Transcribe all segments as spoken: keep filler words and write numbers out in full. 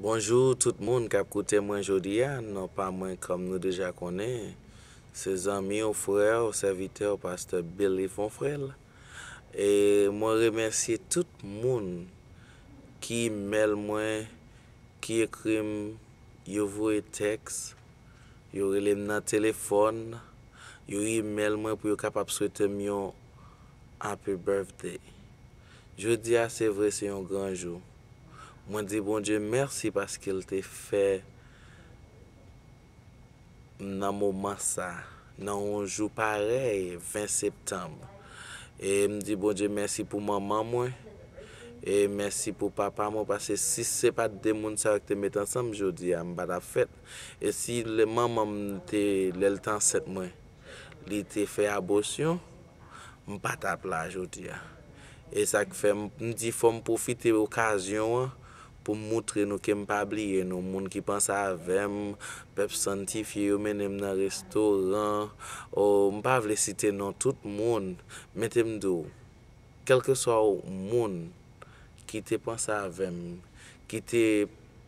Bonjou tout moun k ap koute mwen jodi a. Non pa mwen, kòm nou deja konnen, se zanmi w, frè w, sèvitè w, pastè Billy Fonfrèl. E mwen remèsye tout moun ki imèl mwen, ki ekri m, yo voye tèks, yo rele m nan telefòn, yo imèl mwen pou yo kapab swete m yon happy birthday. Jodi a, se vre, se yon gran jou. Mwen di Bondye mèsi paske l te fè m nan moman sa, nan yon jou parèy, ven septanm. E m di Bondye mèsi pou manman mwen. E mèsi pou papa mwen, paske si se pa t de moun sa yo ki te met ansanm jodi a, m pa t ap fèt. E si lè manman m te, lè l te ansent mwen, li te fè abòsyon, m pa t ap la jodi a. E sa k fè m, m di fò m pwofite okazyon an pou m moutre nou ke m pa bliye nou, moun ki panse avè m, pèp sanntifye yo mennen m nan restoran, o, m pa vle site non tout moun, men te m di w, kèlkeswa moun ki te panse avè m, ki te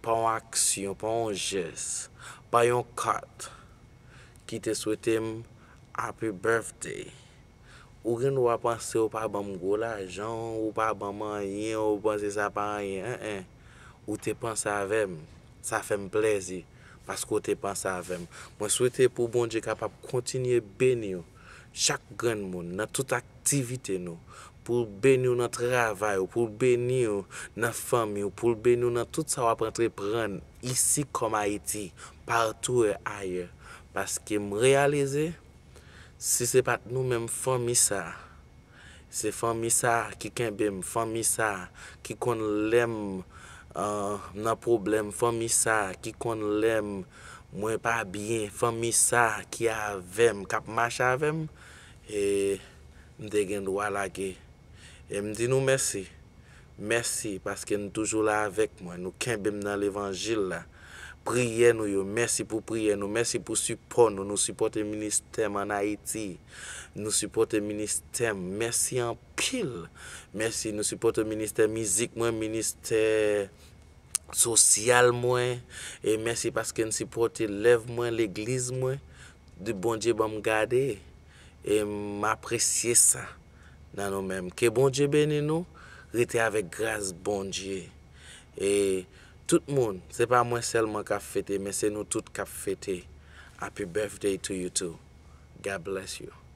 pa yon aksyon, pa yon jès, pa yon kat, ki te swete m happy birthday. Ou gen dwa panse ou pa ban m gwo lajan, ou pa ban m anyen, ou panse sa pa anyen, en, en. Ou te panse avè m, sa fè m plèzi, paske w te panse avè m. Mwen swete pou Bondye kapab kontinye beni w, chak grenn moun, nan tout aktivite nou, pou l beni w nan travay ou, pou l beni w nan fanmi w, pou l beni w nan tout sa w ap antreprann, isi kòm Ayiti, patou e ayè. Paske m reyalize, si se pa t nou menm fanmi sa, se fanmi sa ki kenbe m, fanmi sa ki konn lè m, ah, nan pwoblèm, fanmi sa ki konn lè m, mwen pa byen, fanmi sa ki avè m, k ap mache avè m, e m te gen dwa lage. E m di nou mèsi. Mèsi paske n toujou la avèk mwen. Nou kenbe m nan levanjil la. Priyè nou yo, mèsi pou priyè nou, mèsi pou sipò nou. Nou sipòte ministè m ann Ayiti. Nou sipòte ministè m. Mèsi anpil. Mèsi, nou sipòte ministè mizik mwen, ministè sosyal mwen. E mèsi paske n sipòte lèv mwen, legliz mwen. Di Bondye ban m gade. E m apresye sa nan nou menm. Ke Bondye beni nou. Rete avèk gras Bondye. E tout moun, se pa mwen sèlman k ap fete, men se nou tout k ap fete. Happy birthday to you too. God bless you.